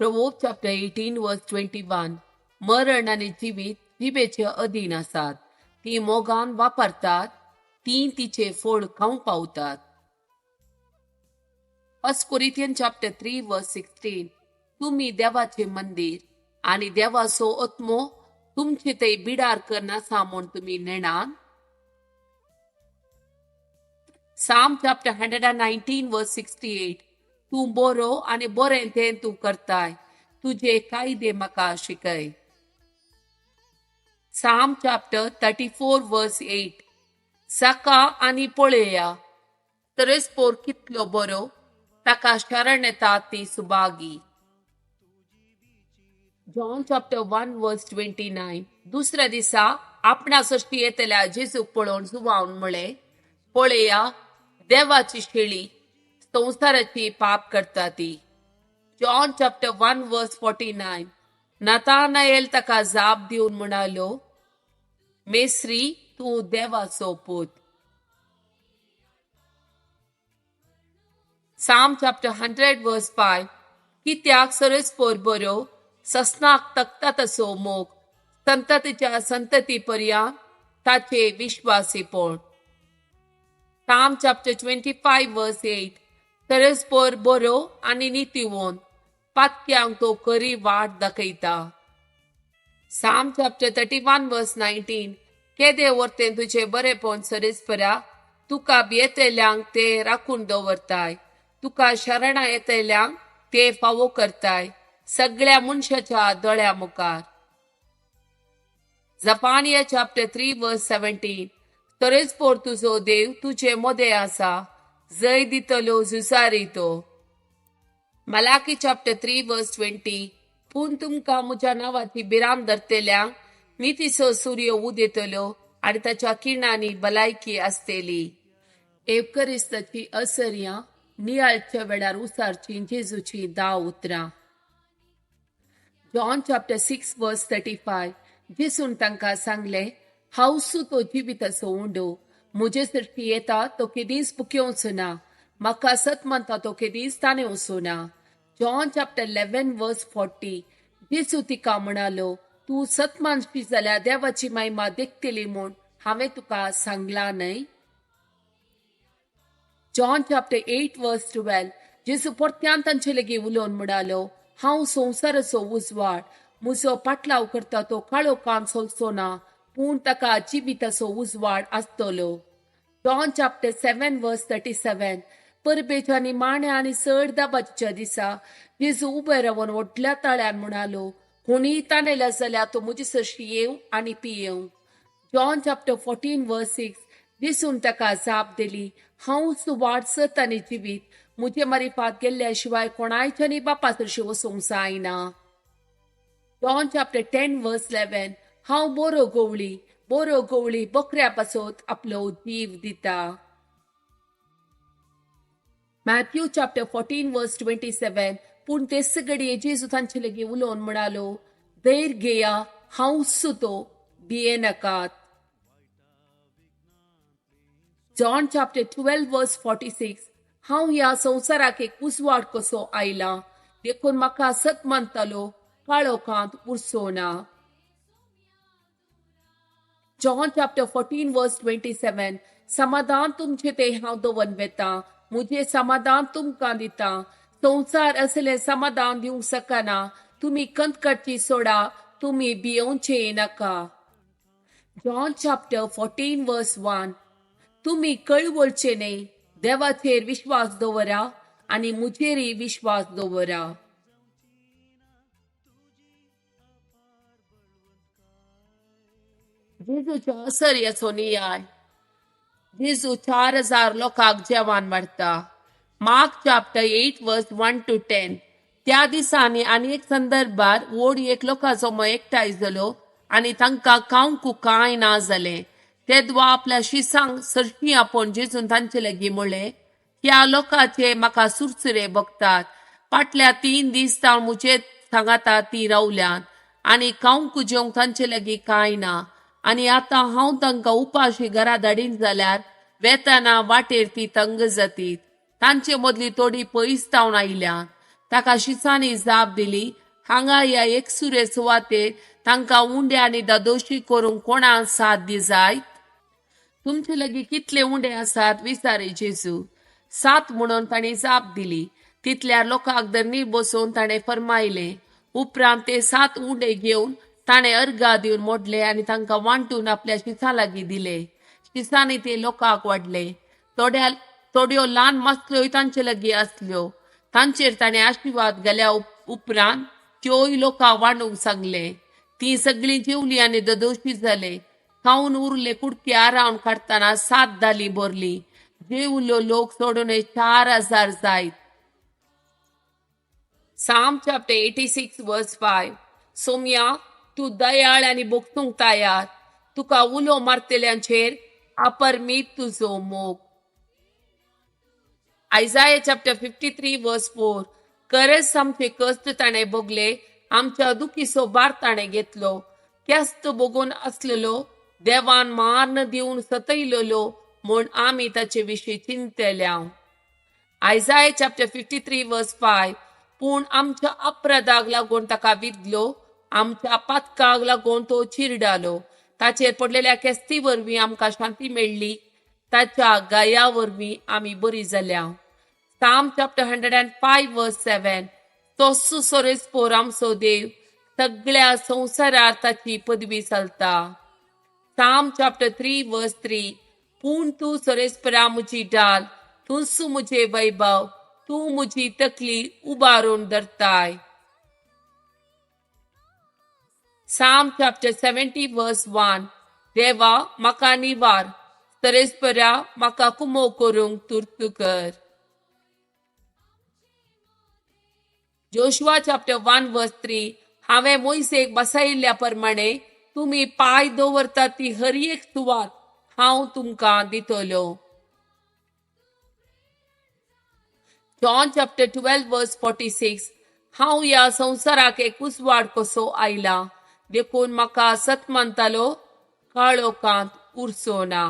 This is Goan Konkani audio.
Proverbs chapter 18 verse 21. मरण आनी जिवीत जिबेचे अधीन आसात, ती मोगान वापरतात, ती तिचे फळ खावंक पावतात. First Corinthian chapter 3 verse 16. तुमी देवाचे मंदीर आनी देवाचो आत्मो तुमचे थंय बिडार करनासा म्हूण तुमी नेणात. Psalm chapter 119 verse 68. तूं बरो आनी बरें तें तूं करताय, तुजे कायदे म्हाका शिकय. Psalm chapter 34 verse 8. सका आनी पळया तरेस्पोर कितलो बरो, ताका शरण येता ती सुभागी. John chapter 1 verse 29. दुसऱ्या दिसा आपणा सृश्टी येतल्या जेजूक पळोवन जुवावन म्हळें, पळया देवाची शेळी, संवसाराची पाप करता ती. John chapter 1 verse 49. Nathanael ताका जाप दिवन म्हणालो, मेस्त्री, तूं देवाचो पूत. Psalm chapter 100 verse 5. कित्याक सरस्पोर बरो, ससनाक तकता तसो मोग, संततीच्या संतती पर्यंत ताचे विश्वासीपण. Psalm chapter 25 verse 8. सरस्पोर बरो आनी नितीवंत, पातक्यांक तो खरी वाट दाखयता. Psalm chapter 31 verse 19. केदे वर्तें तुजें बरेपण सरस्परा, तुका भियेतल्यांक ते राखून दवरताय, तुका शरणां येतल्यांक ते फावो करताय, सगळ्या मनशाच्या दोळ्या मुखार. Zephaniah chapter 3 verse 17. तरेस्पोर तुजो देव तुजे मदें आसा, जय दितलो झुजारी तो. Malachi chapter 3 verse 20. पूण तुमकां म्हज्या नांवाची भिरांत धरतल्यांक नितीचो सूर्य उदेतलो आनी ताच्या किरणांनी भलायकी आसतली. एवकरिस्ताची असर्यां नियाळच्या वेळार उसारची जेजूची 10 उतरां. John chapter 6 verse 35. जेजून तांकां सांगलें, हांव तो जिविताचो उंडो, म्हजे सरशी येता तो केदींच भुकेवचो ना, म्हाका सत मानता तो केदींच ताणेवचो ना. John chapter 11 verse 40. जेजू तिका म्हणालो, तूं सत मानशी जाल्यार देवाची महिमा देखतली म्हूण हांवें तुका सांगलां न्हय. John chapter 8 verse 12. जेजू परत्यान तांचे लागीं उलोवन म्हणालो, हांव संवसाराचो उजवाड, म्हजो पाटलाव करता तो काळो कान चलचो ना, पूण ताका जिविताचो उजवाड आसतलो. John chapter 7 verse 37. परबेच्या निमाण्या आनी चड दाबाच्या दिसा जेजू उबे रावन व्हडल्या ताळ्यान म्हणालो, कोणीय ताणेल्या जाल्यार तो म्हजे सरशी येवं आनी पियेवं. John chapter 14 verse 6. जेजून ताका जाप दिली, हांवच वाट, सत आनी जिवीत, म्हजे मारिफात गेल्ल्या शिवाय कोणायच्यानी बापा सरशी वचूंक जायना. John chapter 10 verse 11. हांव बरो गवळी, बरो गवळी बकऱ्या पासत आपलो जीव दिता. Matthew chapter 14 verse 27. पूण तेच घडये जेजू तांचे लागीं उलोवन म्हणालो, धैर्य घेया, हांवच तो, भियेनाकात. John chapter 12 verse 46. हांव ह्या संवसाराक एक उजवाड कसो आयला, देखून म्हाका सत मानतालो काळोखांत उरचो ना. John chapter 14 verse 27. समाधान तुमचे ते हांव दवर वेता, म्हजें समाधान तुमकां दिता, संवसार असलें समाधान दिवंक शकना, तुमी कंत काडची सोडा, तुमी भियोवचे नाका. John chapter 14 verse 1. तुमी कळवळचे न्हय, देवाचेर विश्वास दवरा आनी म्हजेरय विश्वास दवरा. जेजूच्या असर्याचो नियाळ. जेजू 4000 लोकांक जेवण वाडटा. Mark chapter 8 verse 1 to 10. त्या दिसांनी आनी एक संदर्भार व्हड एक लोकांचो मो एकठांय जालो आनी तांकां खावंक कांय ना जालें. तेदवा आपल्या शिसांक सरशी आपोवन जेजून तांचे लागीं म्हळें, ह्या लोकांचे म्हाका सुरसुरे भोगतात, फाटल्या 3 दीस तावन म्हजे सांगाता ती रावल्यात आनी खावंक जेवंक तांचे लागीं कांय ना, आनी आतां हांव तांकां उपाशी घरा धाडीन जाल्यार वेतना वाटेर ती तंग जातीत, तांचे मदली थोडी पयस तावन आयल्यात. ताका शिसांनी जाप दिली, हांगा ह्या एकसुरे सुवातेर तांकां उंडे आनी दादोशी करूंक कोणाक साध्य जायत? तुमचे लागीं कितले उंडे आसात? विचारी जेजू. 7 म्हणून तांणी जाप दिली. तितल्या लोकांक धरणीर बसोवन ताणें फर्मायलें. उपरांत ते 7 उंडे घेवन ताणें अर्गा दिवन मोडले आनी तांकां वांटून आपल्या शिसां लागीं दिले. शिसांनी ते लोकांक वाडले. थोड्यो ल्हान मासल्योय तांचे लागीं आसल्यो. तांचेर ताणें आशिर्वाद घाल्या उपरांत त्योय लोकांक वांडूंक सांगलें. तीं सगळीं जेवलीं आनी ददोशी जाले. खावन उरले कुडके आरावन काडटना 7 दालीं भरलीं. जेवलो लोक सोडून 4000 जायत. Psalm chapter 86 verse 5. Somya, तूं दयाळ आनी भोगतूंक तयार. तुका उलो मारतल्यांचेर अपरमीत तुजो मोग. Isaiah chapter 53 verse 4. खरेंच आमचे कश्ट ताणें भोगले, आमच्या दुखीचो भार ताणें घेतलो. ख्यास्त भोगून आसलेलो, देवान मार्ण दिवन सतयलेलो म्हूण आमी ताचे विशीं चिंतल्या. Isaiah chapter 53 verse 5. पूण आमच्या अपराधाक लागून ताका विदलो, आमच्या पातकाक लागून तो चिरडालो. ताचेर पडलेल्या केस्ती वरवीं आमकां शांती मेळ्ळी, ताच्या गाया वरवीं आमी बरी जाल्या. Psalm chapter 105 verse 7. तोच सोरेस्पोर आमचो देव, सगळ्या संवसारार ताची पदवी चलता. Psalm chapter 3 verse 3. पूण तूं सोरेस्परा म्हजी डाल, तूंच म्हजें वैभव, तूं म्हजी तकली उबारून धरताय. Psalm chapter 70 verse 1. देवा म्हाका निवार, सरेस्परा म्हाका कुमो करूंक तुर्त कर. Joshua chapter 1 verse 3. हांवें मोयसेक बसयिल्ल्या प्रमाणे तुमी पांय दवरतात ती हर एक सुवात हांव तुमकां दितलो. John chapter 12 verse 46. हांव ह्या संवसाराक एक उजवाड कसो आयला, देखून म्हाका सत मानतालो काळोखांत उरचो ना.